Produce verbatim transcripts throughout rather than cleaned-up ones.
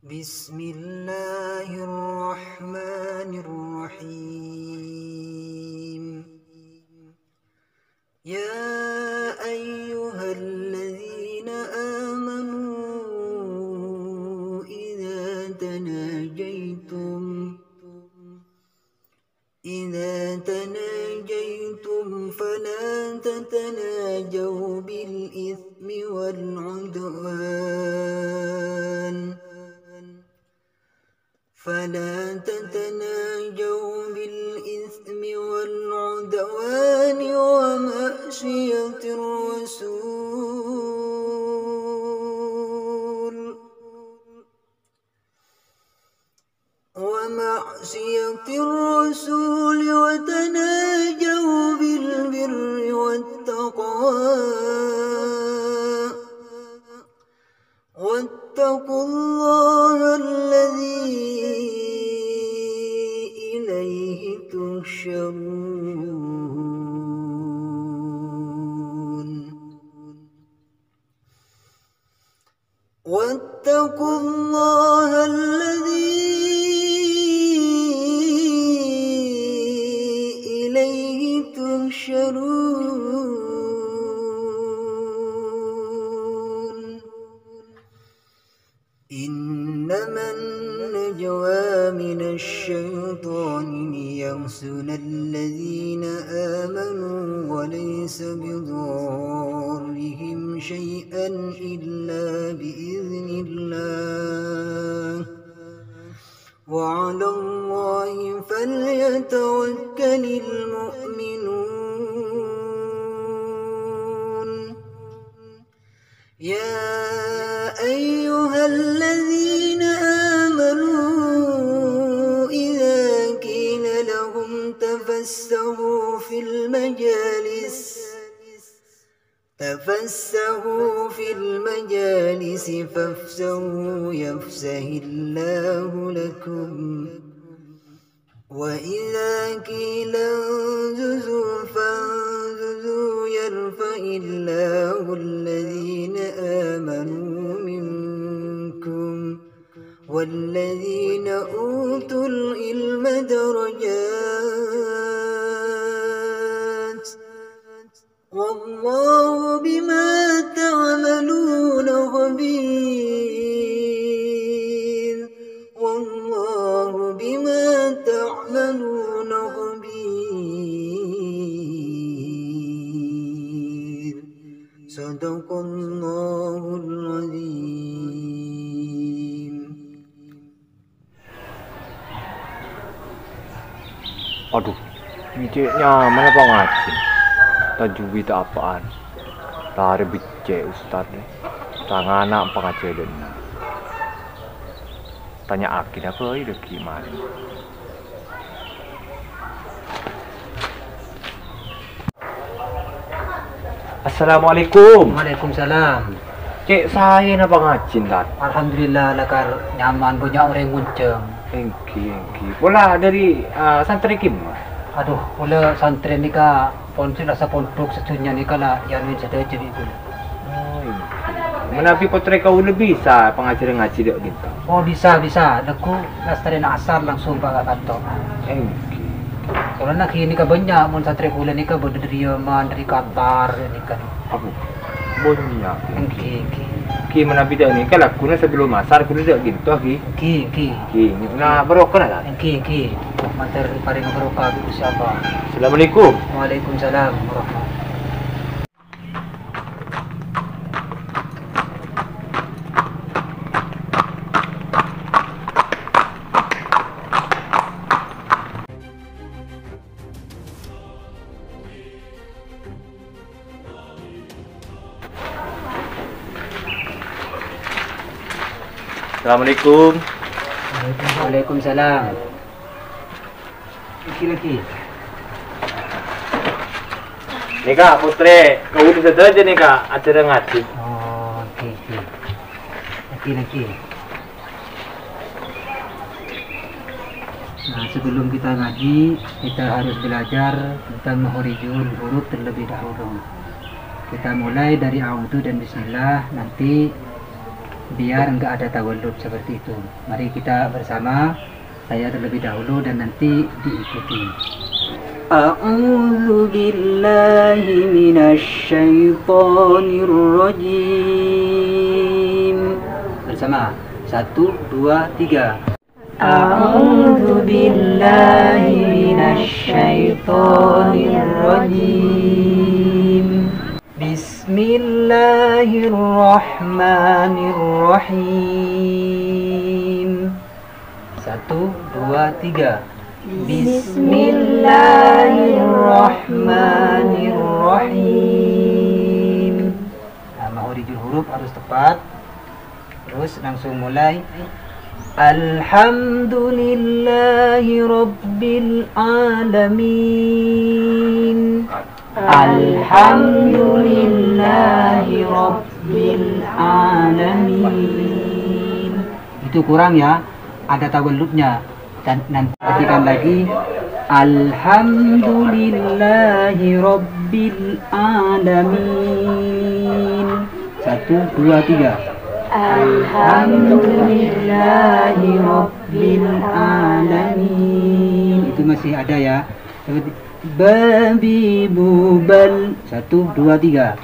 بسم الله الرحمن الرحيم. يا أيها الذين آمنوا إذا تناجيتم، إذا تناجيتم فلا تتناجوا بالإثم والعدوان، فلا تتناجوا بالإثم والعدوان ومعصية الرسول، ومعصية الرسول وتناجوا بالبر والتقوى، واتقوا الله الذي إليه تحشرون. واتقوا الله الذي إليه تحشرون. إنما النجوى من الشيطان ليحزن الذين آمنوا وليس بضارهم شيئا إلا بإذن الله، وعلى الله فليتوكل المؤمنون. يا أيها الذين آمنوا إذا قيل لهم تفسحوا في المجالس، تفسحوا في المجالس فافسحوا يفسح الله لكم، وإذا قيل انشزوا فانشزوا يرفع الله الذين آمنوا منكم والذين أوتوا العلم درجات، والله بما تعملون خبير، والله بما تعملون خبير. صدق الله العظيم. Adhu, cè' nyaman apa ngajhi? Ta' jhuwi ta' apa'an. Ta' arè beccè' ustad, ta' ngana' pangajhâlânna. Tanya'aghi napa bhâi dhâggi' malem. Assalamualaikum. Waalaikumsalam. Cè' saè napa ngajhi, Tan? Alhamdulillah, lakar nyaman, bânnya' orèng ngonjhâng. Èngghi, èngghi. Pola dhâri, eh, santrè kemma? Adhu, kaulâ santrè nèka pon sè rassa pondhuk sadhunnya nèka la èanojjhi sadhâjâ bi' kaulâ. Oh, èngghi. Manabi pottrè kaulâ bisa pangajhârân ngajhi dhâ' ghânto? Oh, bisa, bisa. Lagghu lastarèna asar langsung pa-, kanto. Èngghi. Kaulâ nèka bânnya', mon santrè kaulâ nèka bâdâ dhâri Yaman, dhâri Qatar, nèka. Abu, bânnya'. Èngghi, èngghi. Ghi manabi dhâ' nèka lagghuna sabellum asar kaulâ dhâ' ghânto, ghi. Èngghi, èngghi. Ghi, na barokah, na, Tan? Èngghi, èngghi. Mandhâr parèng barokah, Gusti Allah. Assalamualaikum. Waalaikumsalam warahmatullahi. Assalamualaikum. Waalaikumsalam. Èngghi, èngghi. Nèka, pottrè, kaulâ sadhâjâ nèka ajhârân ngajhi. Oh, èngghi, èngghi. Èngghi, èngghi. Nah, sebelum kita ngaji, kita harus belajar tentang makhrijul huruf terlebih dahulu. Kita mulai dari a'udzu dan bismillah, nanti Biar enggak ada tawallud seperti itu. Mari kita bersama, saya terlebih dahulu dan nanti diikuti. أعوذ بالله من الشيطان الرجيم. Bersama. Satu, dua, tiga. أعوذ بالله من الشيطان الرجيم. بسم الله الرحمن الرحيم. Satu, dua, tiga. بسم الله الرحمن الرحيم. Nah, makhorijul huruf harus tepat. Terus langsung mulai. Alhamdulillahi rabbil alamin. Alhamdulillahi rabbil alamin. Itu kurang ya, ada tawalludnya. Dan nanti perhatikan lagi. Alhamdulillahi rabbil alamin. Satu, dua, tiga. Alhamdulillahi rabbil alamin. Itu masih ada ya. Seperti babi bubal. Satu, dua, tiga.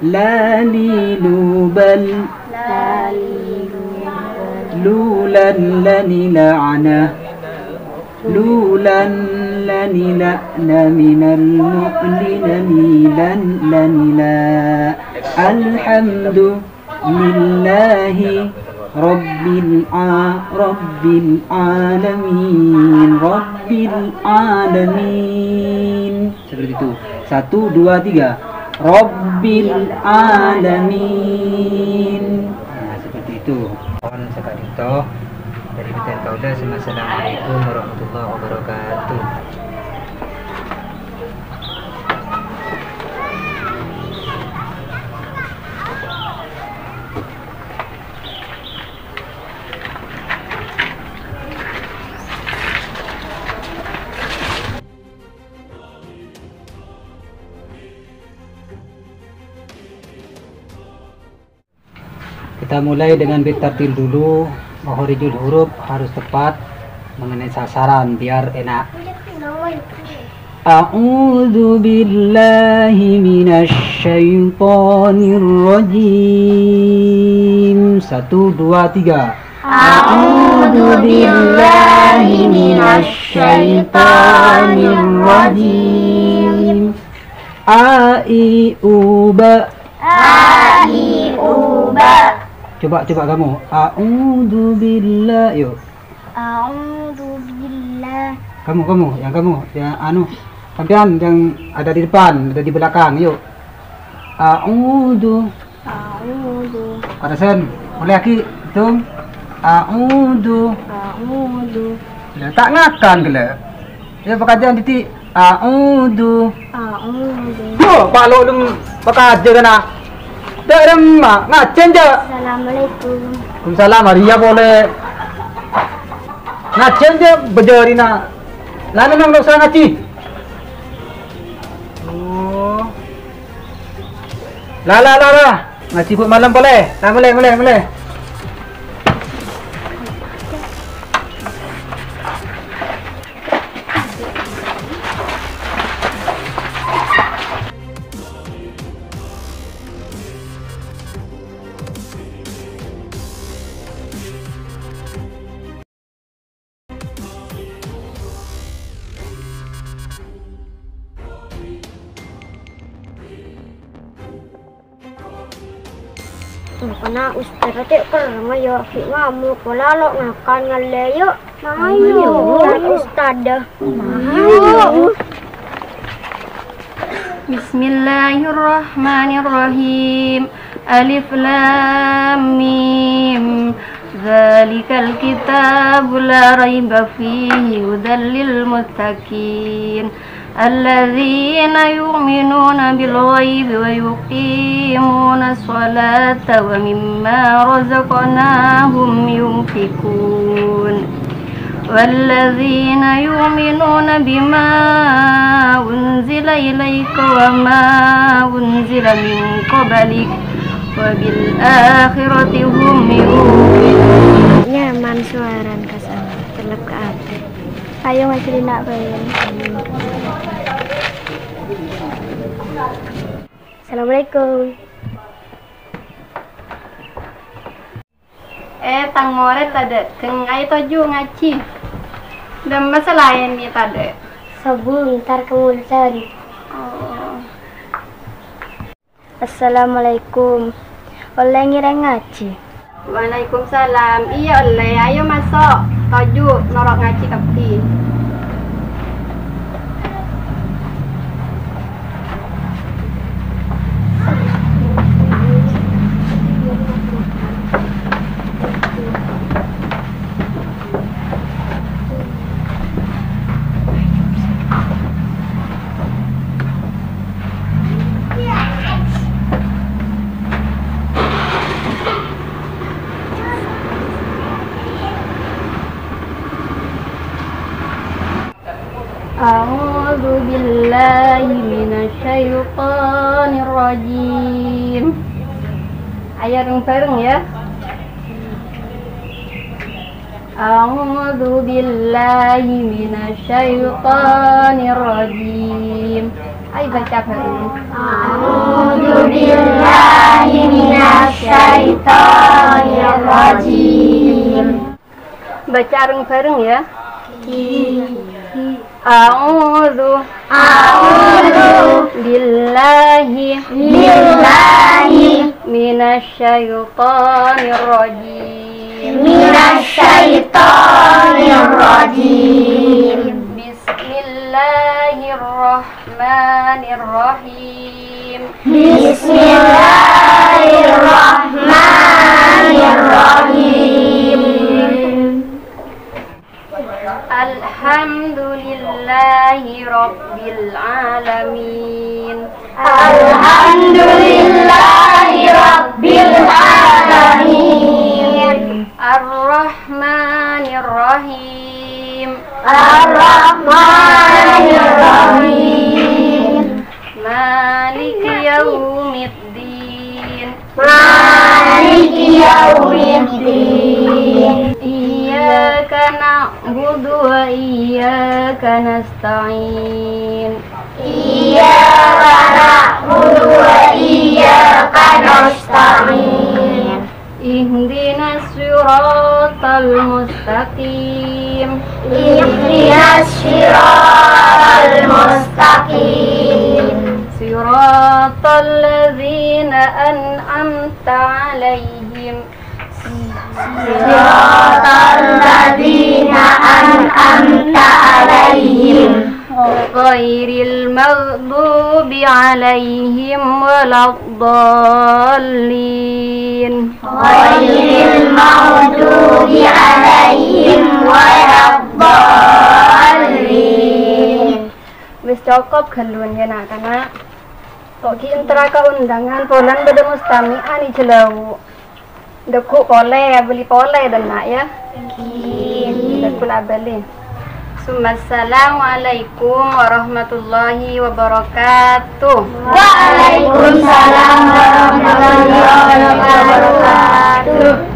Lali lubal. Lulan lani la'ana. Lulan lani la'na minal mu'linani lan lani la. Alhamdu lillahi rabbil a-, rabbil alamin, rabbil alamin. Seperti itu. Satu, dua, tiga. Rabbil alamin. Nah, seperti itu. Mohon saka'dinto. Dari Bintang Kauda, Assalamualaikum warahmatullahi wabarakatuh. Kita mulai dengan bait tartil dulu. Makhorijul huruf harus tepat mengenai sasaran biar enak. A'udzu billahi minasy syaithanir rajim. Satu, dua, tiga. A'udzu billahi minasy syaithanir rajim. A, i, u, ba. A, i, u, ba. Coba, coba kamu. A'udzubillah, yuk. A'udzubillah. Kamu, kamu, yang kamu, yang anu. Sampean yang ada di depan, ada di belakang, yuk. A'udzu. A'udzu. Parasan, mulai lagi, hitung. A'udzu. A'udzu. Lah, ta' ngakan gella'. Ya, pakajian titik. A'udzu. A'udzu. Duh, Pak Lo, lem pakajian kana. Dak remma, ngajen, Cak. Assalamualaikum. Waalaikumsalam, Maria boleh. Ngajen, Cak, bejarina. Lah, memang ndak usah ngaji. Oh. Lah, lah, lah, lah. Ngaji bu' malem polè. Lah, molè, molè, molè. Tongkona Ustad cè' kerrang ya, ghi' ngamuk, pola lo' ngakan ngallè, yo. Ayo, Ustad. Ayo. Bismillahirrahmanirrahim. Alif Lam Mim. Dzalikal kitabu la raiba fihi hudal lil muttaqin. Alladzina yu'minuna bil ghaibi wa yuqimunas sholata wa mimma razaqnahum yunfiqun. Walladzina yu'minuna bima unzila ilaika wa ma unzila min qablik. وبالآخرة هم يوقنون. Nyaman sowarana ka sana, cellep ka atè. Ayo ngajhâri na' bhâi. Assalamualaikum. Eh, tang morèd ta' dâteng. Ayo toju' ngajhi. Dâmma sè laèn nè tadâ'. Sobung, entar kemultan. Oh. Assalamualaikum. Ollè ngèrèng ngajhi? Waalaikumsalam. Iyâ, ollè. Ayo maso'. Toju' noro' ngajhi kabbhi. أعوذ بالله من الشيطان الرجيم. Ayo reng-bareng ya. أعوذ بالله من الشيطان الرجيم. Ayo baca bareng. أعوذ بالله من الشيطان الرجيم. Baca reng-bareng ya. A'udzu. A'udzu. Billahi. Billahi. Minasy syaithanir rajim. Minasy syaithanir rajim. Bismillahirrahmanirrahim. Bismillahirrahmanirrahim. Alhamdulillahi rabbil alamin. Alhamdulillahi rabbil alamin. Ar-Rahmanir Rahim. Ar-Rahmanir Rahim. Maliki yaumiddin. Maliki yaumiddin. Iyyaka na'budu wa iyyaka nasta'in. Iyyaka na'budu wa iyyaka nasta'in. Ihdinas siratal mustaqim. Ihdinas siratal mustaqim. Siratal ladzina an'amta 'alaihim. Siratal ladzina an'amta 'alaihim. Ghairil maghdubi 'alaihim waladdallin. Ghairil maghdubi 'alaihim waladdallin. Wis cokop ghâllu, yâ, na'-kana'. Kok ghi' enterra ka undangan, polana bâdâ mustami'ah è jâlâu'. Dâgghu' polè, abâli polè, dâ' enna', yâ. Dâgghu' la abâli. Summassalamualaikum warahmatullahi wabarakatuh. Waalaikumsalam warahmatullahi wabarakatuh.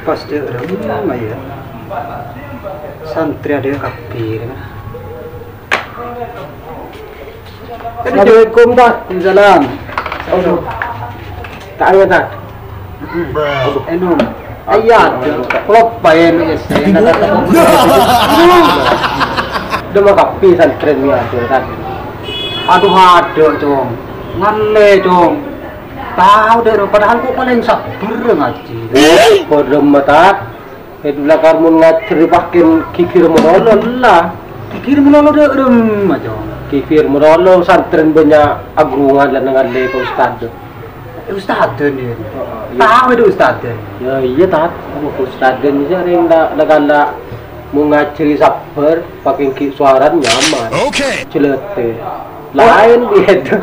Pas dâ' remma, yâ. Santrè adâ' kabbhi, yâ. Assalamualaikum, Tad. Waalaikumsalam. Aduh. Ta' ayo, Tad. Enum. Iyâ, adâ'. Loppa enum, yâ, sè. Dâ' ma' kabbhi santrèna, yâ, adâ', Tad. Aduh, adâ', Cong. Ngalle, Cong. Tao dâ' rèya, padahal engko' palèng sabbhâr ngajhi. Kodhu mata. Èdhu lakar mon ngajhâri pakèn ghighir malolo, la. Ghighir malolo dâ' remma, Cong. Ghighir malolo santrèn bânnya' aghungan la ngalle ka ustad. Ustad, nè. Heeh, iyâ. Tao dâ' ustad. Yâ, iyâ, Tat. Ustad, iyâ, rèng la, la kala mon ngajhâri sabbhâr, pakèn ghi' sowarana nyaman. Oke. Jelâtè. Laèn bhidhâ.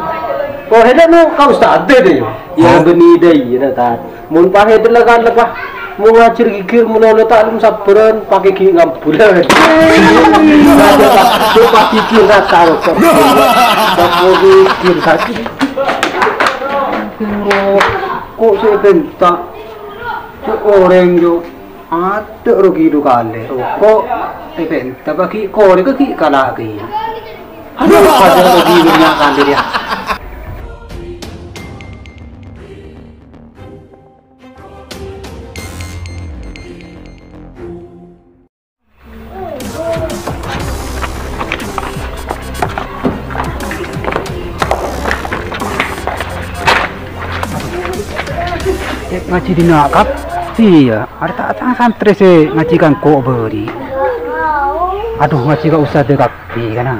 Kok hèdâ no ka ustad dâ' iyâ? Yâ, bânnè dâ' iyâ, na, Tat. Mon pas hèdâ la kala, pas mon ngajhâr ghighir malolo ta' lem sabbhârân, pakè ghi' ngambulan. Pas ghighir rata, kok. Pas ghighir rata. Kok sè penta? Kok orèng, yo? Adâ' rogi du kalè, roko', èpènta bâgi korè ka ghi' kala' ghi'. Adhu, padâ rogi bânnya' kalè, yâ. Cè' ngajhi dinna' kabbhi, yâ. Arè ta'-, ta' santrè sè ngajhi ka engko' bâri'. Adhu, ngajhi ka ustad kabbhi, kana.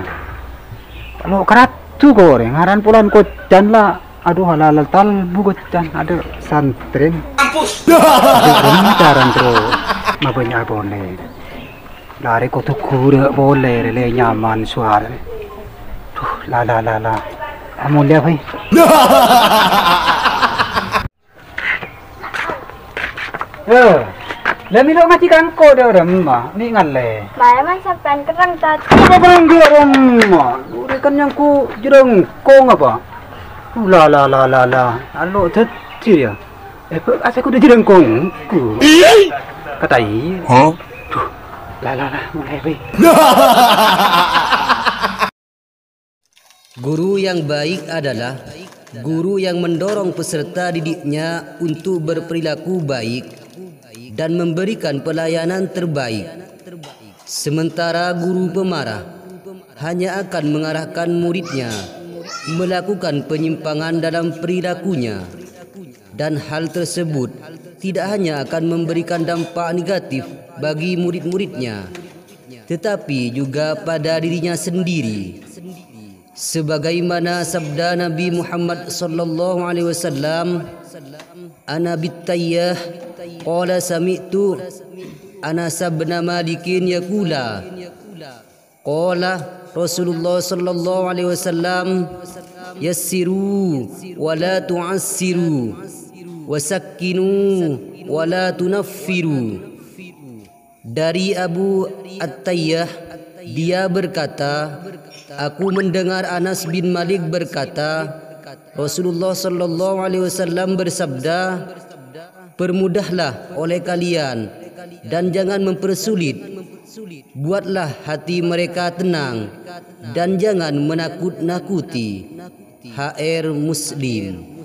Lo' karatu korè, ngaran polana kocan la. Adhu, halal talbu kocan, adâ' santrèna. Adhu, bârâmma carana terro mabânnya' polè. Larè kodhu ghurâ' polè, rè, lè nyaman sowarana. Duh, la, la, la, la. Amolè, bhâi. Eh, la mèlo ngajhi ka engko' dâ' remma, mè' ngalle. Mayu, man, sampèyan kerrang, Tad. Apa bângghâ remma? Orèng kan nyangko jhârângkong apa? La, la, la, la, la. Alo' dhâddhi, yâ. Eh, bâ-, asè kodhu jhârângkong. Ku. Katai. Hah? Duh. La, la, la, mulai, wè. Guru yang baik adalah guru yang mendorong peserta didiknya untuk berperilaku baik dan memberikan pelayanan terbaik. Sementara guru pemarah hanya akan mengarahkan muridnya melakukan penyimpangan dalam perilakunya, dan hal tersebut tidak hanya akan memberikan dampak negatif bagi murid-muridnya, tetapi juga pada dirinya sendiri. Sebagaimana sabda Nabi Muhammad sallallahu alaihi wasallam, "Ana bit tayyah, qala sami'tu Anas bin Malikin yaqula, qala Rasulullah sallallahu alaihi wasallam, yassiru wa la tu'assiru, wa sakkinu wa la tunaffiru." Dari Abu At-Tayyah, dia berkata, "Aku mendengar Anas bin Malik berkata, Rasulullah sallallahu alaihi wasallam bersabda, 'Permudahlah oleh kalian dan jangan mempersulit. Buatlah hati mereka tenang dan jangan menakut-nakuti.'" H R Muslim.